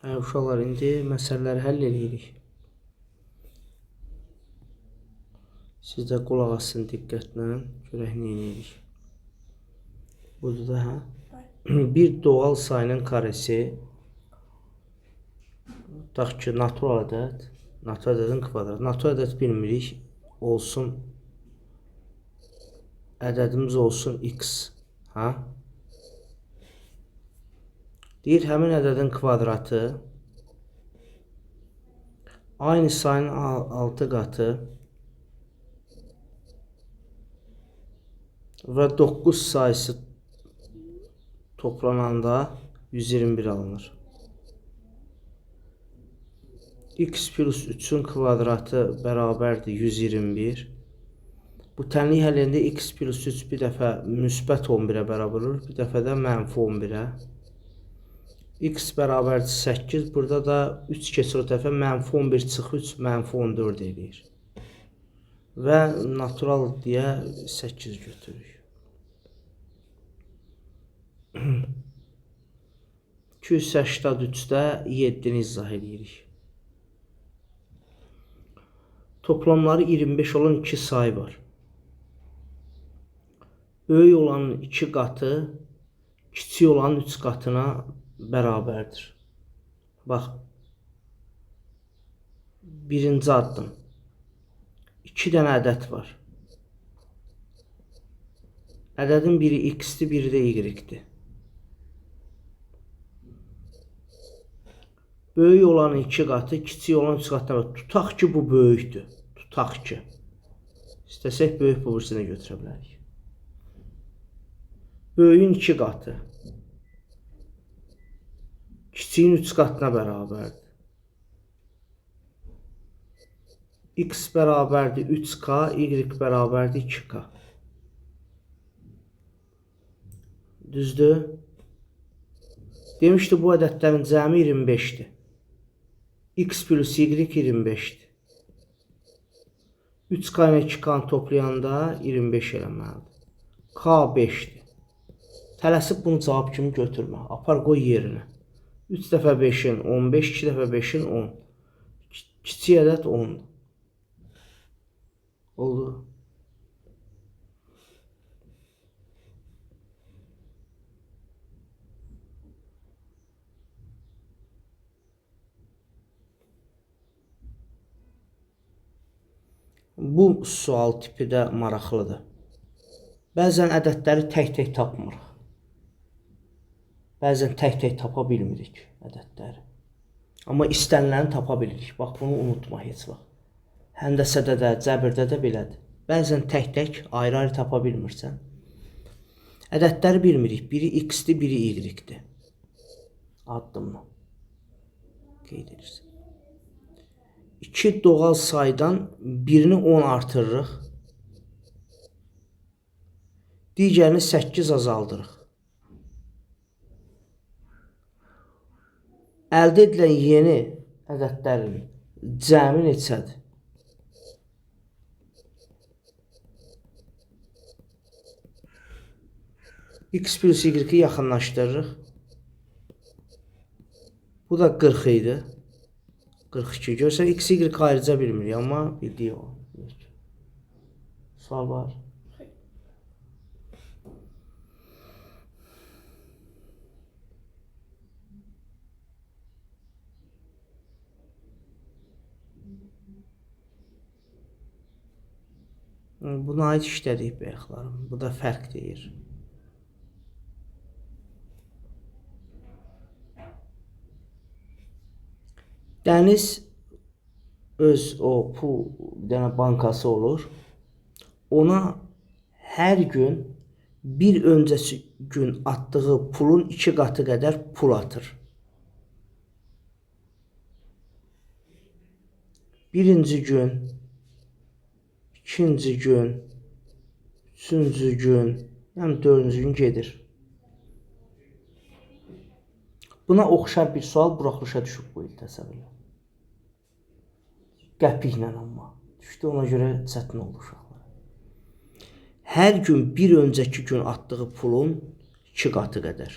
Hə, uşaqlar, indi məsələləri həll eləyirik. Siz də qulaq asın diqqətlə, görək nə eləyirik. Budur da, hə? Bir doğal sayının karesi, tutaq ki, natural ədəd, natural ədədin kvadratı. Natural ədəd bilmirik, olsun, ədədimiz olsun x, hə? Deyir, həmin ədədin kvadratı aynı sayının 6 qatı və 9 sayısı toplananda 121 alınır. X plus 3-ün kvadratı bərabərdir 121. Bu tənlik həllində x plus 3 bir dəfə müsbət 11-ə bərabər olur, bir dəfə də mənfi 11-ə. X bərabərdir 8, burada da 3 keçir o tərəfə, mənfi 11 çıx 3, mənfi 14 eləyir. Və natural deyə 8 götürürük. 283-də 7-ni izah eləyirik. Toplamları 25 olan 2 say var. Böyük olanın 2 qatı, kiçik olanın 3 qatına bərabərdir. Bax, birinci addım. 2 dənə ədəd var. Ədədin biri x-dir, biri də y-dir. Böyük olanın 2 qatı, kiçik olan 3 qatına bərabər. Tutaq ki, bu böyükdür. Tutaq ki. İstəsək, böyük bu birisinə götürə bilərik. Böyüyün 2 qatı. Kiçiyin 3 qatına bərabərdir. X bərabərdir 3K, Y bərabərdir 2K. Düzdür? Demişdi, bu ədədlərin cəmi 25-dir. X plus Y 25-dir. 3K ilə 2K-nı toplayanda 25 eləməlidir. K 5-dir. Tələsib bunu cavab kimi götürmə. Apar qoy yerinə. 3 dəfə 5-in 15, 2 dəfə 5-in 10. Kiçik ədəd 10-dur. Oldu. Bu sual tipi də maraqlıdır. Bəzən ədədləri tək-tək tapmırıq. Bəzən tək-tək tapa bilmirik ədədləri. Amma istəniləni tapa bilirik. Bax, bunu unutma heç vaxt. Həndəsədə də, cəbirdə də belədir. Bəzən tək-tək, ayrı-ayrı tapa bilmirsən. Ədədləri bilmirik. Biri x-dir, biri y-dir. Addımla qeyd edirsən. 2 doğal saydan birini 10 artırırıq. Digərini 8 azaldırıq. Əldə edilən yeni ədədlərin cəmi neçədir? X plus Y-i yaxınlaşdırırıq. Bu da 40 idi. 42. Görsən, X, Y ayrıca bilmirik, amma bildiyi o. Sual var? Buna aid işlədik bayaqlarım. Bu da fərq deyir. Dəniz öz o pul bir dənə bankası olur. Ona hər gün bir öncəsi gün atdığı pulun 2 qatı qədər pul atır. Birinci gün, ikinci gün, üçüncü gün, yəni dördüncü gün gedir. Buna oxşar bir sual buraxılışa düşüb bu il təsəvvür. Qəpiklə amma. Düşdü, ona görə çətin oldu uşaqlara. Hər gün bir öncəki gün atdığı pulun 2 qatı qədər.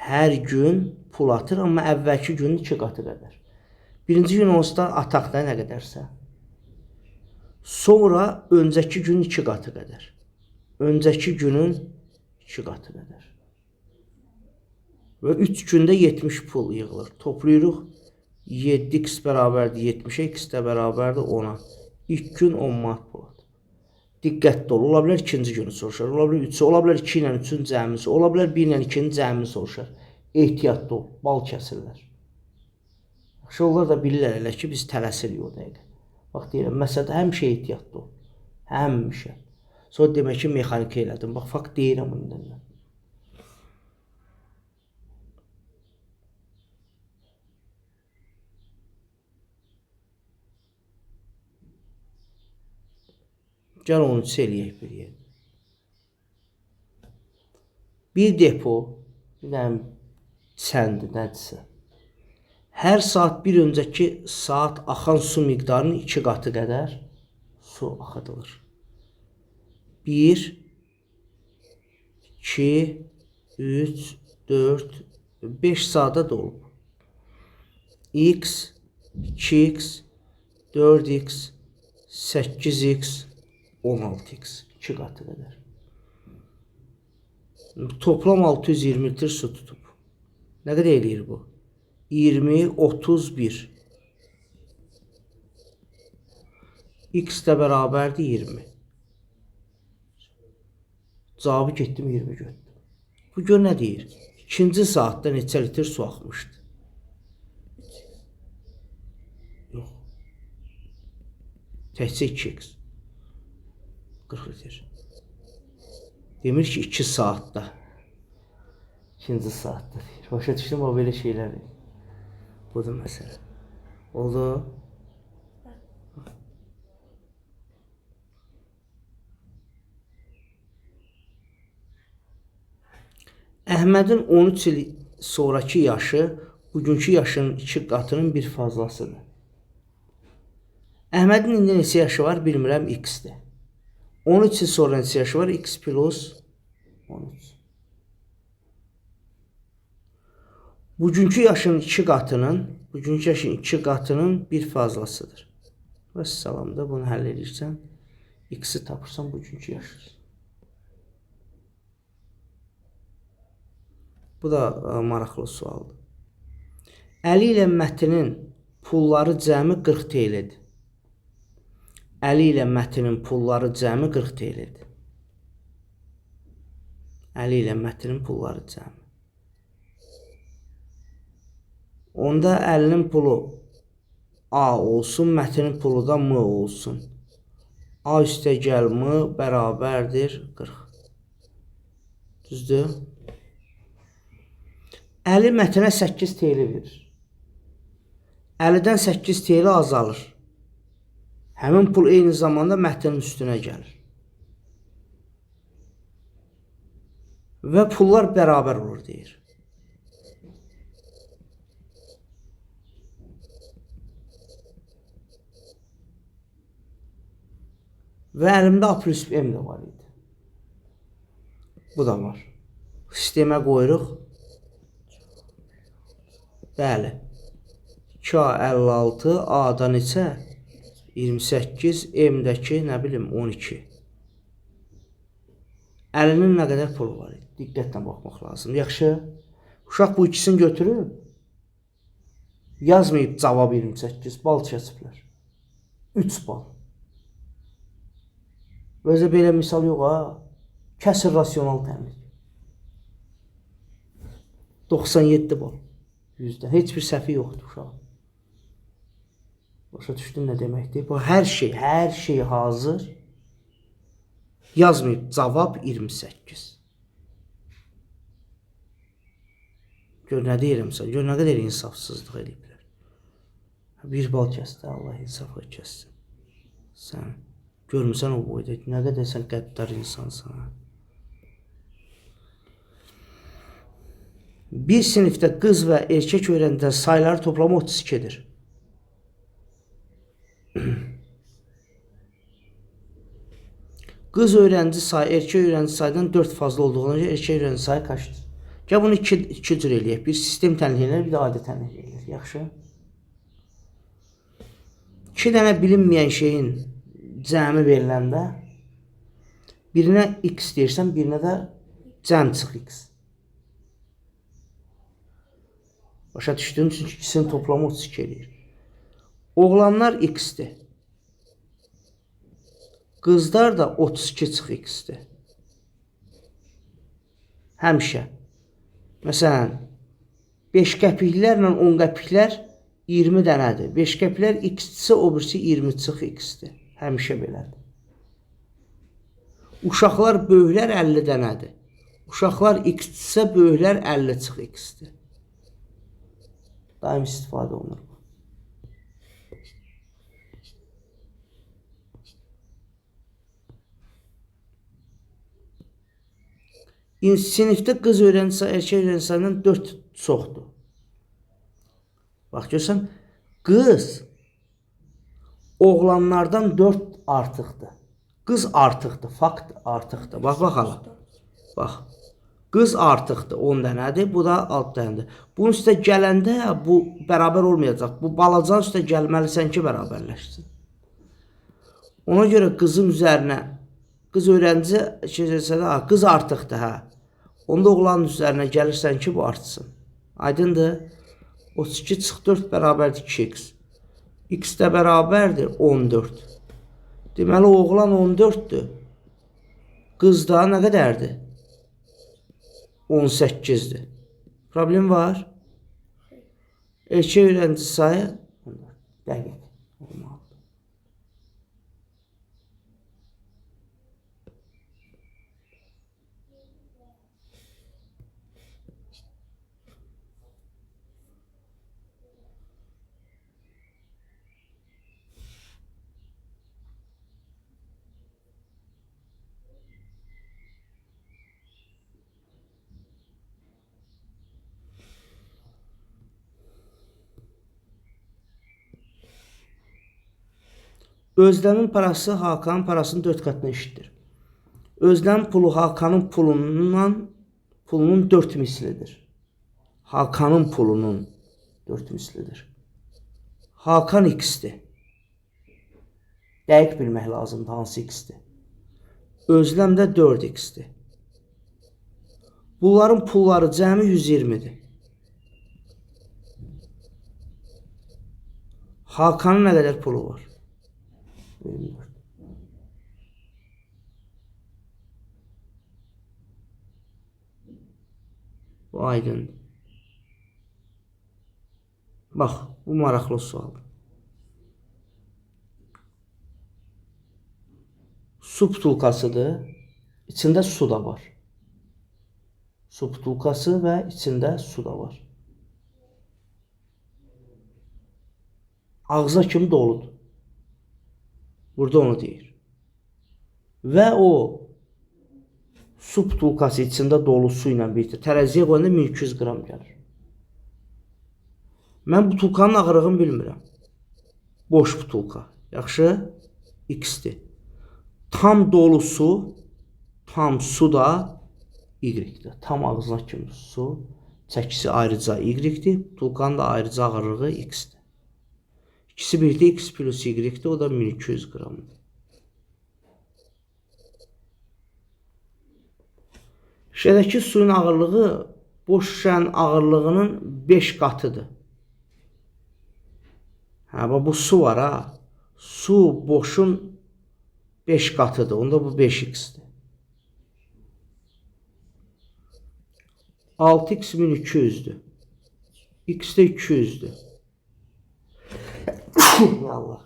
Hər gün pul atır, amma əvvəlki günün 2 qatı qədər. Birinci gün onsuz da ataq da nə qədərsə. Sonra öncəki günün 2 qatı qədər. Öncəki günün 2 qatı qədər. Və 3 gündə 70 pul yığılır. Toplayırıq. 7x bərabərdir 70-ə, x də bərabərdir 10-a. İlk gün 10 manat pul atıb. Diqqətli ol. Ola bilər ikinci günü soruşar, ola bilər 3-ü, ola bilər 2 ilə 3-ün cəmisi, ola bilər 1 ilə 2-nin cəmini soruşar. Ehtiyatlı ol, bal kəsirlər. Yaxşı, onlar da bilirlər elə ki, biz tələsirik o dəqiqə. Bax deyirəm, məsələdə həmişə ehtiyatlı ol. Həmişə. Sonra demək ki, mexanika elədim. Bax, fakt deyirəm bundan. Gəl 13 eləyək bir yerdə. Bir depo, bir dənə çəndi, nədirsə. Hər saat bir öncəki saat axan su miqdarının 2 qatı qədər su axıdılır. 1, 2, 3, 4, 5 saata dolub. X, 2x, 4x, 8x, 16x. 2 qatı qədər. Toplam 620 litr su tutub. Nə qədər eləyir bu? 20, 31. X də bərabərdir 20. Cavabı getdim 20 götürdüm. Bu gör nə deyir? İkinci saatda neçə litr su axmışdı? Yox. Təkcə 2x. 40 litr. Demir ki 2 saatda. İkinci saatda deyir. Başa düşdüm, o belə şeylər deyir. Budur məsələ. Oldu? Əhmədin 13 il sonrakı yaşı bugünkü yaşının 2 qatının bir fazlasıdır. Əhmədin indi neçə yaşı var bilmirəm, x-dir. 13 il sonra neçə yaşı var? X plus 13. Bugünkü yaşın 2 qatının, bugünkü yaşın 2 qatının bir fazlasıdır. Vəssalam da bunu həll edirsən, x-i tapırsan bugünkü yaşı. Bu da maraqlı sualdır. Əli ilə Mətinin pulları cəmi 40 TL-dir. Əli ilə Mətinin pulları cəmi 40 TL-dir. Əli ilə Mətinin pulları cəmi. Onda Əlinin pulu A olsun, Mətinin pulu da M olsun. A üstə gəl M bərabərdir 40. Düzdür? Əli Mətinə 8 TL verir. Əlidən 8 TL azalır. Həmin pul eyni zamanda Mətinin üstünə gəlir. Və pullar bərabər olur deyir. Və əlimdə A plus M də var idi. Bu da var. Sistemə qoyuruq. Bəli. 2A 56, A-da neçə? 28, M-dəki nə bilim 12. Əlinin nə qədər pulu var idi? Diqqətlə baxmaq lazım. Yaxşı. Uşaq bu ikisini götürüb, yazmayıb cavab 28, bal kəsiblər. 3 bal. Özə belə misal yox ha. Kəsir rasional təmir. 97 bal. Yüzdə. Heç bir səhvi yoxdur uşağın. Başa düşdün nə deməkdir? Bu hər şey, hər şey hazır. Yazmayıb cavab 28. Gör nə deyirəm sən? Gör nə qədər insafsızlıq eləyiblər. Bir bal kəsdi, Allah insafla kəssin. Sən görmüsən o boyda, nə qədər sən qəddar insansan. Ha? Bir sinifdə qız və erkək öyrəncilər sayları toplamı 32-dir. Qız öyrənci sayı erkək öyrənci sayından 4 fazla olduğuna görə erkək öyrənci sayı kaçdır? Gəl bunu iki cür eləyək. Bir sistem tənliklər, bir də adi tənlik eləyək. Yaxşı. 2 dənə bilinməyən şeyin cəmi veriləndə birinə x deyirsən, birinə də cəm çıx x. Başa düşdün? Çünki ikisinin toplamı 32 eləyir. Oğlanlar x-dir. Qızlar da 32 çıx x-dir. Həmişə. Məsələn, 5 qəpiklərlə 10 qəpiklər 20 dənədir. 5 qəpiklər x-dirsə, o birisi 20 çıx x-dir. Həmişə belədir. Uşaqlar, böyüklər 50 dənədir. Uşaqlar x-dirsə, böyüklər 50 çıx x-dir. Daim istifadə olunur. Sinifdə qız öğrencisi, erkək öğrencisi sayından 4 çoxdur. Bax, görsən, qız oğlanlardan 4 artıqdır. Qız artıqdır, fakt artıqdır. Bax, bax hala. Bax, qız artıqdır, 10 dənədir, bu da 6 dənədir. Bunun üstə gələndə bu bərabər olmayacaq. Bu balacanın üstə gəlməlisən ki, bərabərləşsin. Ona görə qızın üzərinə, qız öğrenci, qız artıqdır, hə. Onda oğlanın üzərinə gəlirsən ki, bu artsın. Aydındır? 32 çıx 4 bərabərdir 2x. X də bərabərdir 14. Deməli, oğlan 14-dür. Qız da nə qədərdir? 18-dir. Problem var? Erkək öğrenci sayı dəqiq olmalıdır. Özləmin parası Hakanın parasının 4 qatına eşitdir. Özləm pulu Hakanın pulunun 4 mislidir. Hakanın pulunun 4 mislidir. Hakan x-dir. Dəqiq bilmək lazımdır hansı x-dir. Özləm də 4x-dir. Bunların pulları cəmi 120-dir. Hakanın nə qədər pulu var? 24. Bu aydındır. Bax, bu maraqlı sualdır. Su butulkasıdır. İçində su da var. Su butulkası və içində su da var. Ağza kimi doludur. Burada onu deyir. Və o su butulkası içində dolu su ilə birlikdə tərəziyə qoyanda 1200 qram gəlir. Mən butulkanın ağırlığını bilmirəm. Boş butulka. Yaxşı? X-dir. Tam dolu su, tam su da Y-dir. Tam ağzına kimi su. Çəkisi ayrıca Y-dir. Butulkanın da ayrıca ağırlığı X-dir. İkisi birlikdə X plus Y-dir. O da 1200 qramdır. Şüşədəki suyun ağırlığı boş şüşənin ağırlığının 5 qatıdır. Hə, bu su var ha. Su boşun 5 qatıdır. Onda bu 5x-dir. 6x 1200-dür. X də 200-dür. Ya Allah.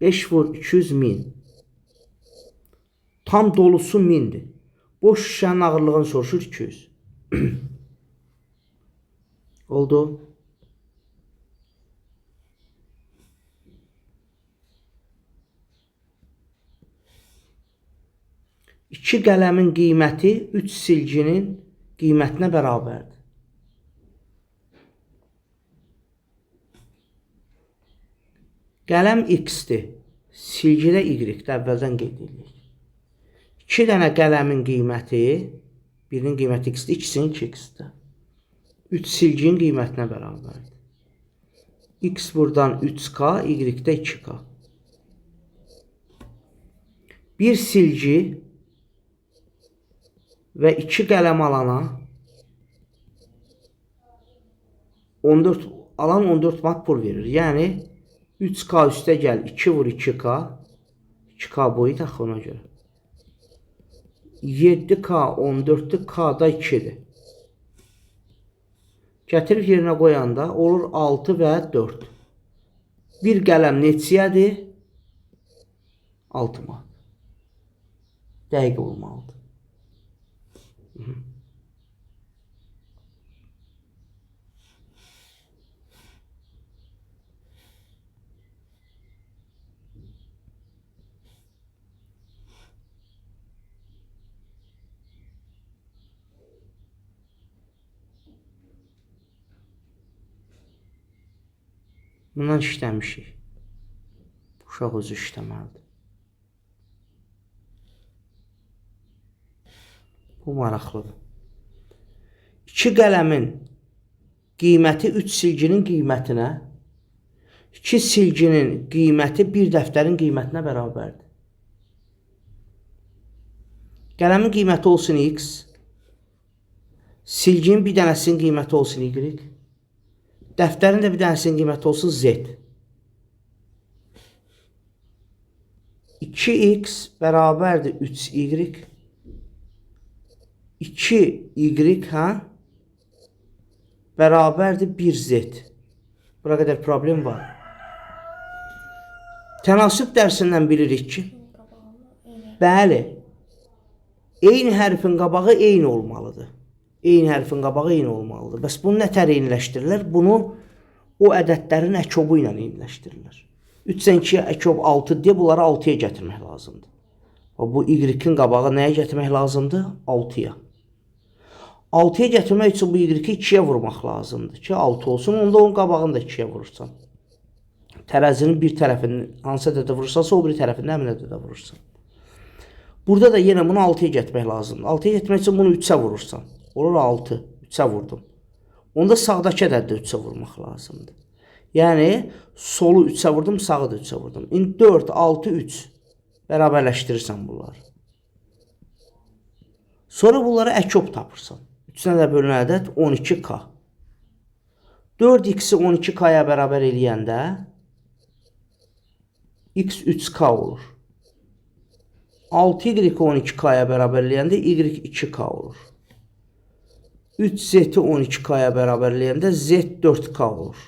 5 vur 200 1000. Tam dolusu 1000-dir. Boş şüşənin ağırlığını soruşur 200. Oldu. İki qələmin qiyməti 3 silginin qiymətinə bərabərdir. Qələm X-dir. Silgi də Y-dir. Əvvəldən qeyd edirik. 2 dənə qələmin qiyməti Birinin qiyməti x-dir, ikisinin 2x-dir. 3 silginin qiymətinə bərabərdir. X buradan 3K, Y də 2K. Bir silgi və 2 qələm alana 14 alan 14 manat pul verir. Yəni 3K üstə gəl 2 vur 2K. 2K boyu da ona görə. 7K 14-dür, K da 2-dir. Gətirib yerinə qoyanda olur 6 və 4. Bir qələm neçəyədir? 6 manat. Dəqiq olmalıdır. Bundan işləmişik. Uşaq özü işləməlidir. Bu maraqlıdır. 2 qələmin qiyməti 3 silginin qiymətinə, 2 silginin qiyməti bir dəftərin qiymətinə bərabərdir. Qələmin qiyməti olsun x, silginin bir dənəsinin qiyməti olsun y, dəftərin də bir dənəsinin qiyməti olsun z. 2x bərabərdir 3y. 2y hə, bərabərdir 1z. Bura qədər problem var. Tənasüb dərsindən bilirik ki, bəli, eyni hərfin qabağı eyni olmalıdır. Eyni hərfin qabağı eyni olmalıdır. Bəs bunu nə tər eyniləşdirirlər? Bunu o ədədlərin əkobu ilə eyniləşdirirlər. 3-dən 2-yə əkob 6 deyə bunları 6-ya gətirmək lazımdır. Bu y-in qabağı nəyə gətirmək lazımdır? 6-ya. 6-ya gətirmək üçün bu y-i 2-yə vurmaq lazımdır ki, 6 olsun. Onda onun qabağını da 2-yə vurursan. Tərəzinin bir tərəfini hansı ədədə vurursansa, o biri tərəfini həmin ədədə vurursan. Burada da yenə bunu 6-ya gətirmək lazımdır. 6-ya gətirmək üçün bunu 3-ə vurursan. Olur 6, 3-ə vurdum. Onda sağdakı ədədi də 3-ə vurmaq lazımdır. Yəni, solu 3-ə vurdum, sağı da 3-ə vurdum. İndi 4, 6, 3 bərabərləşdirirsən bunları. Sonra bunlara əkob tapırsan. 3-nə də bölünən ədəd 12K. 4x-i 12K-ya bərabər eləyəndə x 3K olur. 6y 12K-ya bərabər eləyəndə y 2K olur. 3z-i 12K-ya bərabər eləyəndə z 4K olur.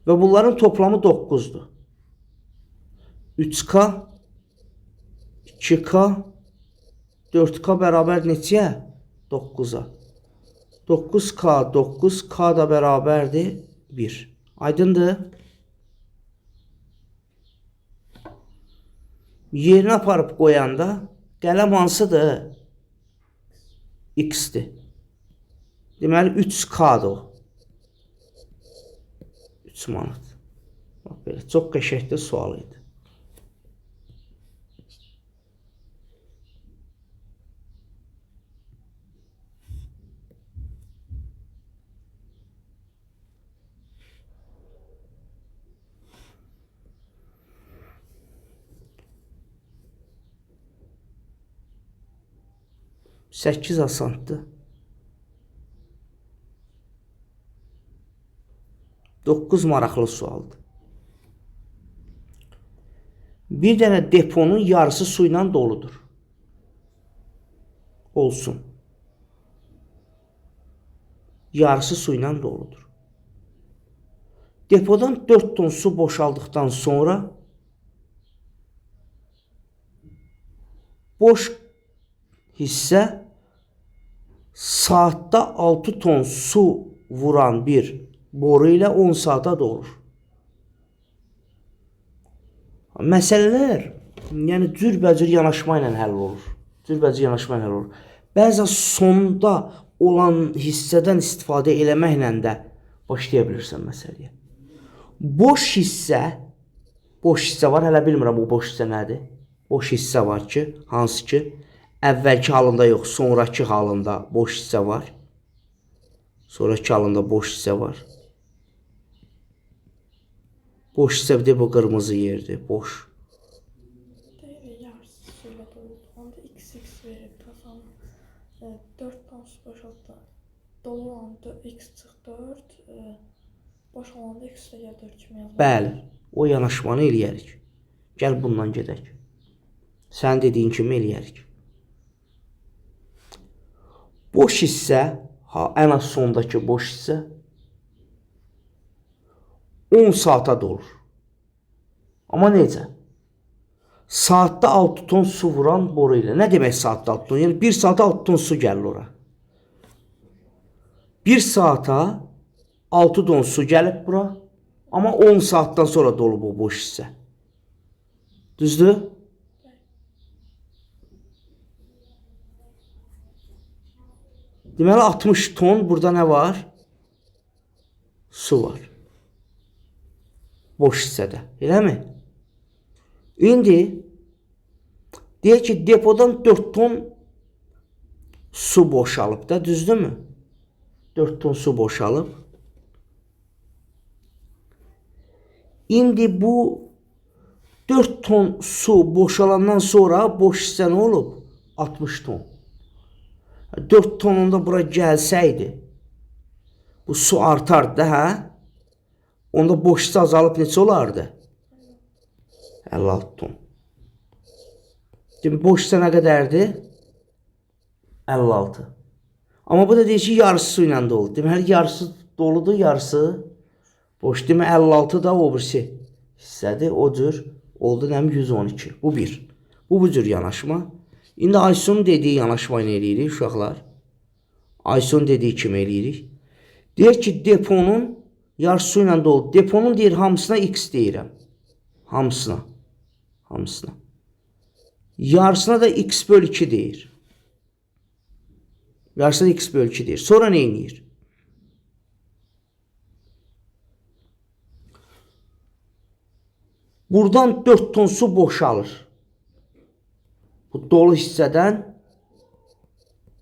Və bunların toplamı 9-dur. 3K, 2K, 4K bərabər neçəyə? 9-a. 9K, 9K da bərabərdir 1. Aydındır? Yerinə aparıb qoyanda qələm hansıdır? X-dir. Deməli 3K-dır o. 3 manat. Bax belə, çox qəşəngli sual idi. Səkkiz asandır. 9 maraqlı sualdır. Bir dənə deponun yarısı su ilə doludur. Olsun. Yarısı su ilə doludur. Depodan 4 ton su boşaldıqdan sonra boş hissə saatda 6 ton su vuran bir boru ilə 10 saata dolur. Məsələlər, yəni cürbəcür yanaşma ilə həll olur. Cürbəcür yanaşma ilə həll olur. Bəzən sonda olan hissədən istifadə eləməklə də başlaya bilirsən məsələyə. Boş hissə var, hələ bilmirəm bu boş hissə nədir. Boş hissə var ki, hansı ki, Əvvəlki halında yox, sonrakı halında boş hissə var. Sonrakı halında boş hissə var. Boş hissə bir də bu qırmızı yerdir, boş. Deyir, yarısı suyla doludur. Onda x x verib, sonra 4 ton su boşaltdı. Dolu olanda x çıx 4, boş olanda x də gəl 4 kimi yazılır. Bəli, o yanaşmanı eləyərik. Gəl bundan gedək. Sənin dediyin kimi eləyərik. Boş hissə, ən az sondakı boş hissə 10 saata dolur. Amma necə? Saatda 6 ton su vuran boru ilə. Nə demək saatda 6 ton? Yəni 1 saata 6 ton su gəlir ora. 1 saata 6 ton su gəlib bura. Amma 10 saatdan sonra dolub o boş hissə. Düzdür? Deməli 60 ton burada nə var? Su var. Boş hissədə. Eləmi? İndi deyək ki, depodan 4 ton su boşalıb da, düzdürmü? 4 ton su boşalıb. İndi bu 4 ton su boşalandan sonra boş hissə nə olub? 60 ton. 4 tonunda bura gəlsəydi, bu su artardı da, hə? Onda boş hissə azalıb neçə olardı? 56 ton. Demək, boş hissə nə qədərdir? 56. Amma bu da deyir ki, yarısı su ilə dolu. Deməli, yarısı doludur, yarısı boş. Demək, 56 da o birisi hissədir. O cür oldu, nəm 112. Bu bir. Bu cür yanaşma. İndi Aysun dediyi yanaşma ilə eləyirik, uşaqlar. Aysun dediyi kimi eləyirik. Deyir ki, deponun yarısı su ilə dolu. Deponun deyir, hamısına X deyirəm. Hamısına. Hamısına. Yarısına da X böl 2 deyir. Yarısına da X böl 2 deyir. Sonra nə eləyir? Buradan 4 ton su boşalır. Bu dolu hissədən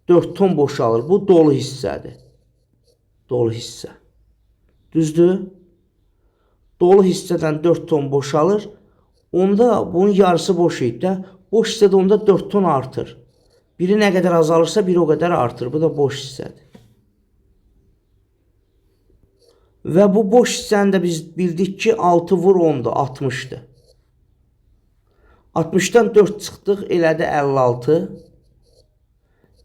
4 ton boşalır. Bu dolu hissədir. Dolu hissə. Düzdür? Dolu hissədən 4 ton boşalır. Onda bunun yarısı boş idi də. Boş hissədə onda 4 ton artır. Biri nə qədər azalırsa, biri o qədər artır. Bu da boş hissədir. Və bu boş hissəni də biz bildik ki, 6 vur 10-dur, 60-dır. 60-dan 4 çıxdıq, elədi 56.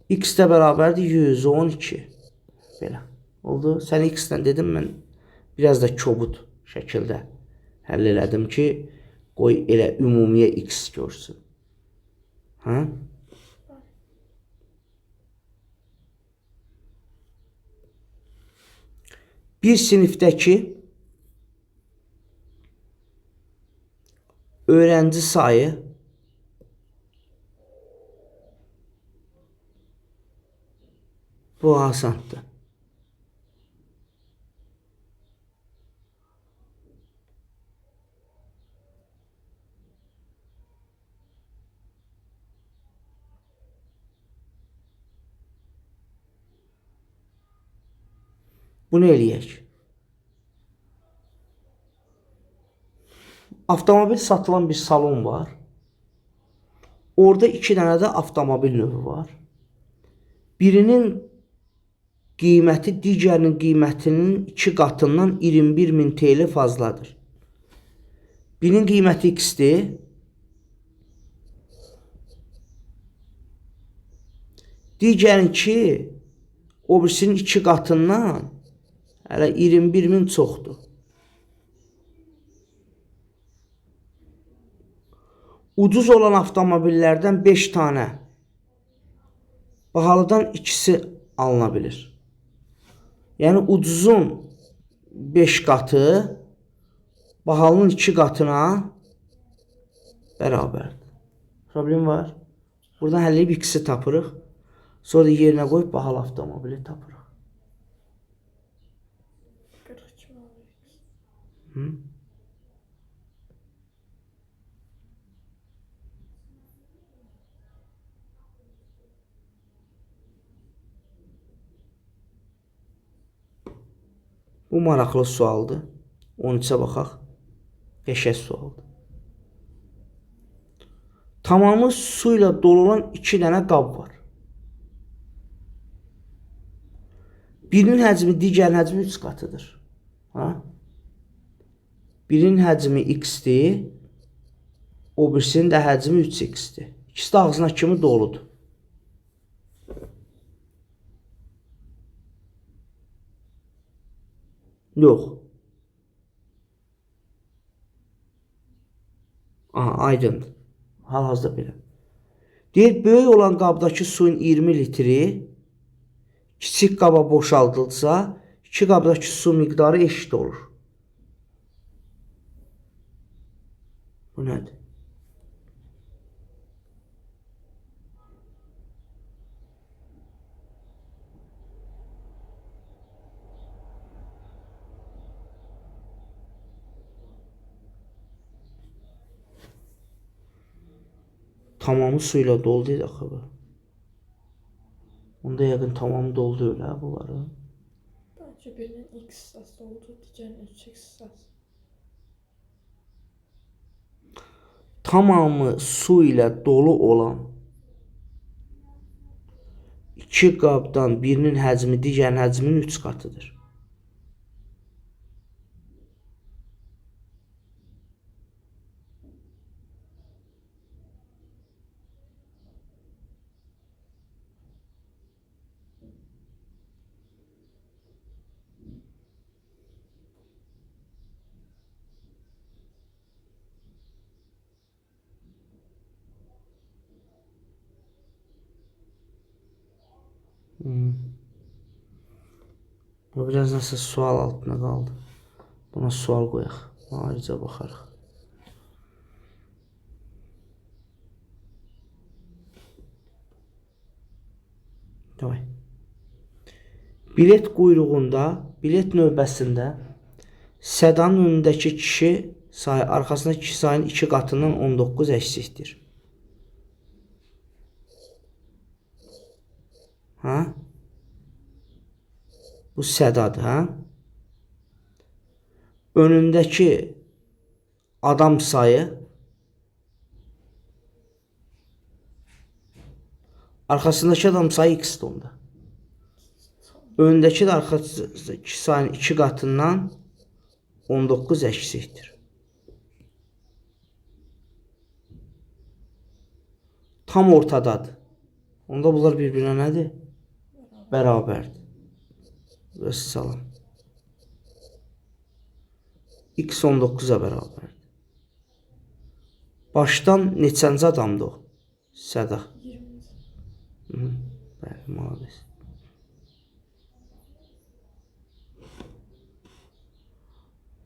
X də bərabərdir 112. Belə. Oldu. Sən X-dən dedim, mən biraz da kobud şəkildə həll elədim ki, qoy elə ümumiyə X görsün. Hə? Bir sinifdəki öğrenci sayı bu asandır. Bunu eləyək. Avtomobil satılan bir salon var. Orada 2 dənə də avtomobil növü var. Birinin qiyməti digərinin qiymətinin 2 qatından 21.000 TL fazladır. Birinin qiyməti X-dir. Digərinki o birisinin 2 qatından hələ 21.000 çoxdur. Ucuz olan avtomobillərdən 5 tanə, bahalıdan ikisi alına bilir. Yəni ucuzun 5 qatı bahalının 2 qatına bərabərdir. Problem var. Buradan həll edib ikisi tapırıq. Sonra yerinə qoyub bahalı avtomobili tapırıq. 42 min olur X. Hı? Bu maraqlı sualdır. 13-ə baxaq. Qəşəng sualdır. Tamamı su ilə dolu olan 2 dənə qab var. Birinin həcmi digərinin həcmi 3 qatıdır. Ha? Birinin həcmi x-dir, o birisinin də həcmi 3x-dir. İkisi də ağzına kimi doludur. Yox. Aha, aydındır. Hal-hazırda belə. Deyir, böyük olan qabdakı suyun 20 litri kiçik qaba boşaldılsa, iki qabdakı su miqdarı eşit olur. Bu nədir? Tamamı suyla dolu deyil axı bu. Onda yəqin tamamı dolu deyil hə bunların. Bence birinin x hissəsi oldu, digərinin 3x hissəsi. Tamamı su ilə dolu olan iki qabdan birinin həcmi digərinin həcminin 3 qatıdır. Bu biraz nasıl sual altında qaldı. Buna sual qoyaq. Buna ayrıca baxarıq. Davay. Bilet quyruğunda, bilet növbəsində sədanın önündəki kişi sayı arxasındakı kişi sayının 2 qatından 19 əksikdir. Ha? Bu sədadır, hə? Önündəki adam sayı arxasındakı adam sayı x-dir onda. Öndəki də arxasındakı sayının 2 qatından 19 əksikdir. Tam ortadadır. Onda bunlar bir-birinə nədir? Bərabərdir. Vəssalam. X 19-a bərabərdir. Başdan neçənci adamdır o? Səda. 20. Bəli, malades.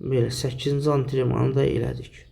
Belə 8-ci antrenmanı da elədik.